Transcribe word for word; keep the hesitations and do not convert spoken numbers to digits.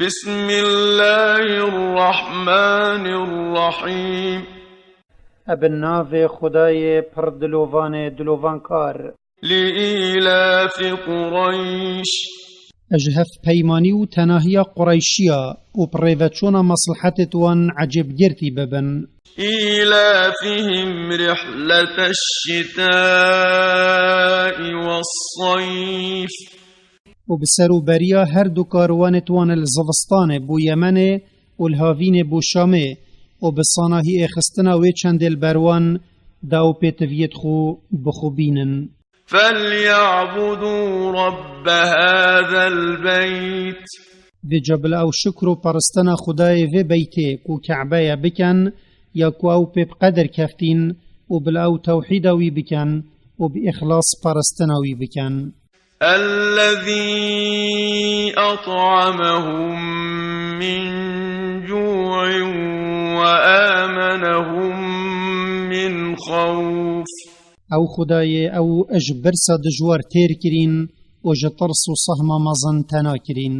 بسم الله الرحمن الرحيم. Ebe navê Xwedayê pir dilovanê dilovankar. لإيلاف قريش. Ez ji hevpeymanî û tenahiya Qureyşiya û bi rêveçûna meslhetê wan ecêbgirtî bibin. إيلافهم رحلة الشتاء والصيف. û bi serûberiya her du karwanê wan li zivistanê bo Yemenê û li havînê bo Şamê û bi sanahî êxistina wê çendê li ber wan da û pêtiviyêt xwe bi xwe bînin. فليعبدوا رب هذا البيت. Vêca bila ew şikr û paristena Xwedayê vê beytê ku Ke'be ye bikin, ya ku ew pê bi qedir keftîn û bila ew tewhîda wî bikin û bi îxlas paristina wî bikin. الذي أطعمهم من جوع وآمنهم من خوف. Ew Xwedayê ew ji birsa dijwar têr kirîn û ji tirs û sehma mezin tena kirîn.